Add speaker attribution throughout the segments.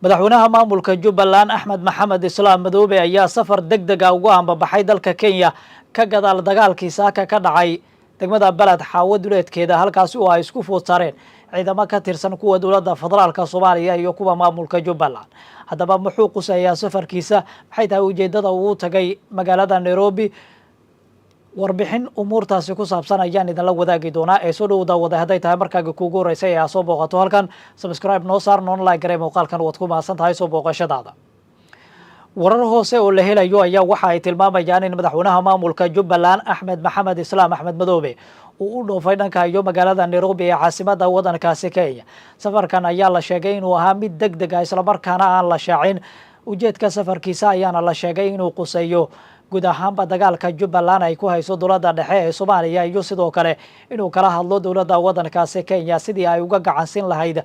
Speaker 1: Madaxweynaha maamulka Jubbaland, Axmed Maxamed Islaam Madoobe, ayaa safar deg deg ah ugu ambabaxay dalka Kenya ka gadaal dagaalkii saaka ka dhacay degmada Baled Xaawo duleedkeeda, halkaasi oo ay isku food saareen ciidamo ka tirsan kuwa dowladda federaalka Soomaaliya iyo kuwa maamulka Jubbaland. Haddaba, muxuu quseeyaa safarkiisa? Maxay tahay ujeeddada uu tagay magaalada Nairobi? Warbixin umuurtaasi ku saabsan ayaan idinla wadaagi doonaa ee soo dhow, daawada. Hadday tahay markaaga kuugu horreysay ee aa soo booqato halkan, subscribe noo saar, noona like garee muuqaalkan. Waad ku mahadsan tahay soo booqashadaada. Warar hoose oo la helayo ayaa waxa ay tilmaamayaan in madaxweynaha maamulka Jubbaland, Axmed Maxamed Islaam Axmed Madoobe, uu u dhoofay dhanka iyo magaalada Nairobi ee caasimada waddankaasi Kenya. Safarkan ayaa la sheegay inuu ahaa mid deg deg ah, islamarkaana aan la shaacin. Ujeedka safarkiisa ayaana la sheegay inuu quseeyo guud ahaanba dagaalka Jubbaland ay ku hayso dowladda dhexe ee Soomaaliya, iyo sidoo kale inuu kala hadlo dowladda waddankaasi Kenya sidii ay uga gacansin lahayd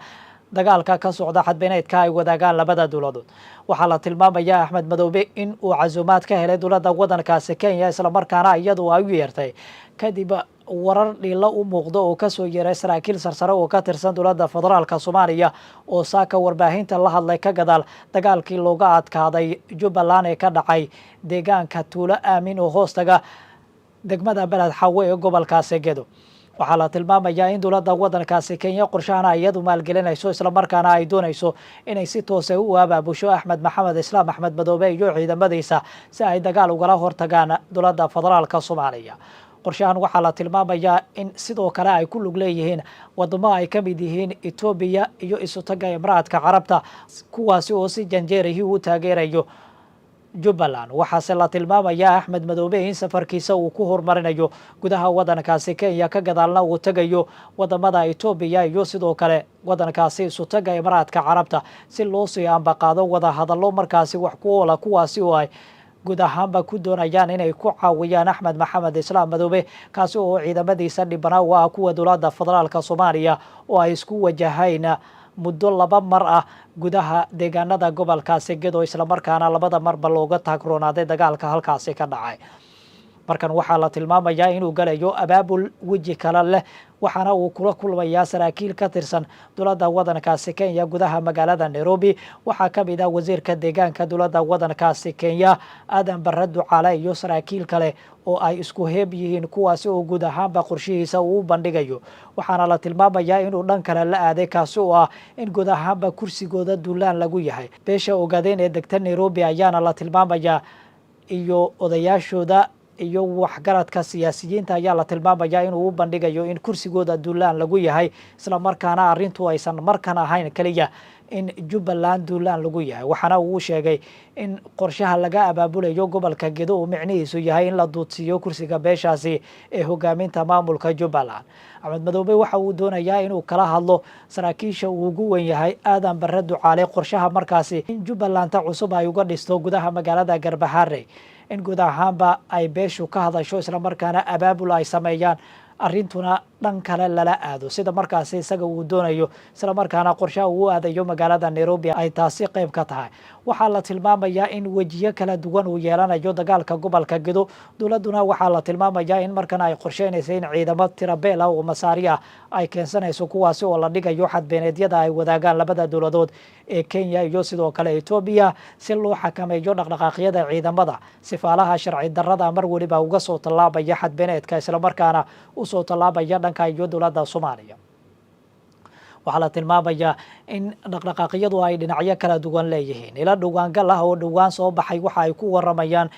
Speaker 1: dagaalka ka socda xadbeeneedka ay wadaagaan labada dowladood. Waxaa la tilmaamaya Axmed Madoobe in uu casuumaad ka helay dowladda waddankaasi Kenya, islamarkaana iyadu ay u yeertay, kadib warar dhiilo u muuqdo oo kasoo yeeray saraakiil sarsare oo ka tirsan dowladda federaalka Soomaaliya oo saaka warbaahinta la hadlay ka gadaal dagaalkii looga adkaaday Jubbaland ee ka dhacay deegaanka Tuulo Aamin oo hoostaga degmada Beled Xawe ee gobolkaasi Gedo. Waxaa la tilmaamayaa in dowladda waddankaasi Kenya qorshahana iyadu maalgelinayso, islamarkaana ay doonayso inay si toose u abaabusho Axmed Maxamed Islaam Axmed Madoobe iyo ciidamadiisa si ay dagaal ugala hortagaan dowladda federaalka Soomaaliya. Qorshahan waxaa la tilmaamayaa in sidoo kale ay ku lug leeyihiin wadamo ay ka mid yihiin Etoobiya iyo Isutaga Imaraadka Carabta, kuwaasi oo si janjeerihi u taageerayo Jubbaland. Waxaase la tilmaamayaa Axmed Madoobe in safarkiisa uu ku horumarinayo gudaha waddankaasi Kenya, ka gadaalna uu tegayo wadamada Etoobiya iyo sidoo kale waddankaasi Isutaga Imaaraadka Carabta, si loo sii ambaqaado wada hadallo markaasi wax ku oola, kuwaasi oo ay guud ahaanba ku doonayaan inay ku caawiyaan Axmed Maxamed Islaam Madoobe, kaasi oo ciidamadiisa dhibana u ah kuwa dowladda federaalka Soomaaliya oo ay isku wajahayn muddo laba mar ah gudaha deegaanada gobolkaasi Gedo, islamarkaana labada marba looga taagroonaaday dagaalka halkaasi ka dhacay. Markan waxaa la tilmaamayaa inuu galayo abaabul weji kale leh, waxaana uu kula kulmayaa saraakiil ka tirsan dowladda waddankaasi Kenya gudaha magaalada Nairobi. Waxaa ka mid ah wasiirka deegaanka dowladda waddankaasi Kenya, Aadan Barre Ducaale, iyo saraakiil kale oo ay isku heeb yihiin, kuwaasi oo guud ahaanba qorshihiisa uu u bandhigayo. Waxaana la tilmaamayaa inuu dhan kale la aaday, kaasi oo ah in guud ahaanba kursigooda duulaan lagu yahay. Beesha Ogaadeen ee degta Nairobi ayaana la tilmaamayaa, iyo odayaashooda iyo waxgaradka siyaasiyiinta ayaa la tilmaamayaa inuu u bandhigayo in kursigooda duulaan lagu yahay, islamarkaana arrintu aysan markan ahayn keliya in Jubbaland duulaan lagu yahay. Waxaana uu sheegay in qorshaha laga abaabulayo gobolka Gedo uu micnihiisu yahay in la duudsiiyo kursiga beeshaasi ee hogaaminta maamulka Jubbaland. Axmed Madoobe waxa uu doonayaa inuu kala hadlo saraakiisha uu ugu wen yahay Aadan Barre Ducaale qorshaha markaasi in Jubbalanta cusub ay uga dhisto gudaha magaalada Garbaharey, in guud ahaanba ay beeshu ka hadasho, islamarkaana abaabul ay sameeyaan, arrintuna dhan kale lala aado sida markaasi isaga uu doonayo, islamarkaana qorshaha uu u aadayo magaalada Nairobi ay taasi qayb ka tahay. Waxaa la tilmaamayaa in wejiyo kala duwan uu yeelanayo dagaalka gobolka Gedo. Dowladduna waxaa la tilmaamayaa in markan ay qorsheynaysa in ciidamo tirabeel ah oo Masaari ah ay keensanayso, kuwaasi oo la dhigayo xadbeeneedyada ay wadaagaan labada dowladood ee Kenya iyo sidoo kale Etoobiya, si loo xakameeyo dhaqdhaqaaqyada ciidamada sifaalaha sharci darrada mar weliba uga soo tallaabaya xadbeeneedka, islamarkaana usoo tallaabaya dhanka iyo dowladda Soomaaliya. Waxaa la tilmaamayaa in dhaqdhaqaaqyadu ay dhinacyo kala duwan leeyihiin. Ila dhowaangal ah oo dhowaan soo baxay waxa ay ku waramayaan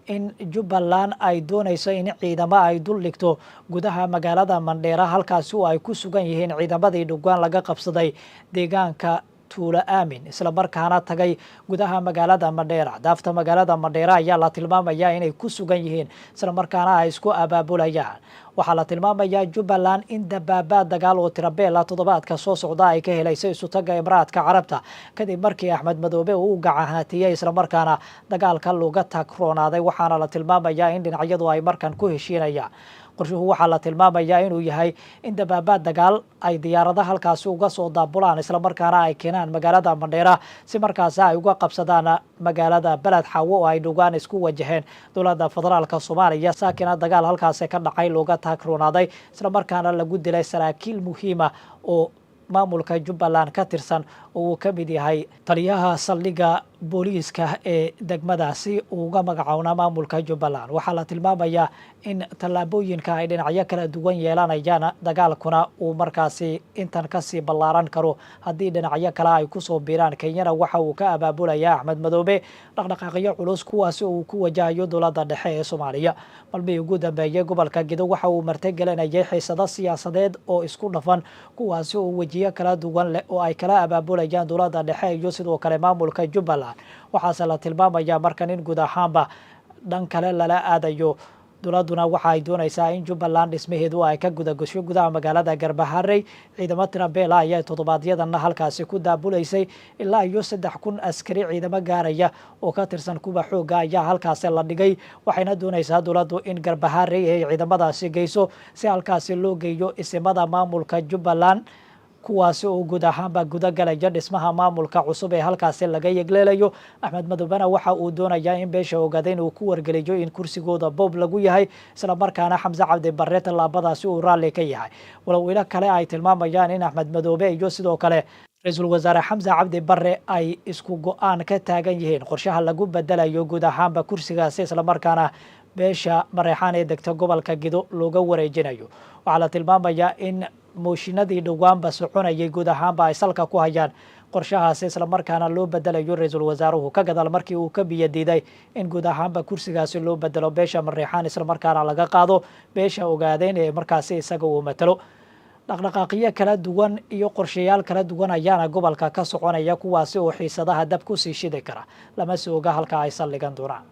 Speaker 1: in Jubbaland ay doonayso in ciidamo ay dul dhigto gudaha magaalada Mandheera, halkaasi oo ay ku sugan yihiin ciidamadii dhowaan laga qabsaday deegaanka Tuulo Aamin, islamarkaana tagay gudaha magaalada Mandheera. Daafta magaalada Mandheera ayaa la tilmaamayaa inay ku sugan yihiin, islamarkaana ay isku abaabulayaan. Waxaa la tilmaamayaa Jubbaland in dabaabaad dagaal oo tirabeela toddobaadka soo socda ay ka helayso Isutaga Imaraadka Carabta, kadib markii Axmed Madoobe uu u gacanhaatiyey, islamarkaana dagaalka looga tagroonaaday. Waxaana la tilmaamayaa in dhinacyadu ay markan ku heshiinayaan. Qorshuhu waxaa la tilmaamayaa inuu yahay in dabaabaad dagaal ay diyaarada halkaasi uga soo daabulaan, islamarkaana ay keenaan magaalada Mandheera, si markaasi ay uga qabsadaan magaalada Beled Xaawo oo ay dhowaan isku wajaheen dowladda federaalka Soomaaliya, saakina dagaal halkaasi ka dhacay looga taagroonaaday, islamarkaana lagu dilay saraakiil muhiima oo Maamulka Jubbaland ka tirsan oo uu ka mid yahay taliyaha saldhigga booliiska ee degmadaasi uga magacownaa maamulka Jubbaland. Waxaa la tilmaamayaa in tallaabooyinka ay dhinacyo kala duwan yeelanayaan, dagaalkuna uu markaasi intan kasii ballaaran karo haddii dhinacyo kale ay kusoo biiraan. Kenyana waxa uu ka abaabulaya Axmed Madoobe dhaqdhaqaaqyo culus, kuwaasi uu ku wajahayo dowladda dhexe ee Soomaaliya. Malmihii ugu dambeeyey, gobolka Gedo waxa uu martigelinayay xiisado siyaasadeed oo isku dhafan, kuwaasi oo wejiyo kala duwan leh oo ay kala abaabulayaan dowladda dhexe iyo sidoo kale maamulka Jubbaland. Waxaase la tilmaamayaa markan in guud ahaanba dhan kale lala aadayo. Dowladduna waxa ay doonaysaa in Jubbaland dhismaheedu ay ka guda gasho gudaha magaalada Garbaharey. Ciidamo tirabeela ayaa toddobaadyadanna halkaasi ku daabulaysay. Ilaa iyo 3000 askari ciidamo gaaraya oo ka tirsan kuwa xoogga ayaa halkaasi la dhigay, waxayna doonaysaa dowladdu in Garbaharey ay ciidamadaasi geyso, si halkaasi loo geeyo isimada maamulka Jubbaland, kuwaasi oo guud ahaanba guda galaya dhismaha maamulka cusub ee halkaasi laga yegleelayo. Axmed Madoobena waxa uu doonayaa in beesha Ogaada inuu ku wargeliyo in kursigooda boob lagu yahay, islamarkaana Xamse Cabdi Barre tallaabadaasi uu raalli ka yahay, walow ilo kale ay tilmaamayaan in Axmed Madoobe iyo sidoo kale Ra-iisul Wasaare Xamse Cabdi Barre ay isku go-aan ka taagan yihiin qorshaha lagu bedelayo guud ahaanba kursigaasi, islamarkaana beesha Mareexaan ee degta gobolka Gido looga wareejinayo. Waxaa la tilmaamayaa in mooshinadii dhowaanba soconayay guud ahaanba ay salka ku hayaan qorshahaasi, islamarkaana loo bedelayo ra-iisul wasaaruhu, ka gadaal markii uu ka biyo diiday in guud ahaanba kursigaasi loo bedelo beesha Mareexaan, islamarkaana laga qaado beesha Ogaadeen ee markaasi isaga uu matalo. Dhaqdhaqaaqyo kala duwan iyo qorshayaal kala duwan ayaana gobolka ka soconaya, kuwaasi oo xiisadaha dab kusii shidi kara. Lama sooga halka ay saldhigan doonaan.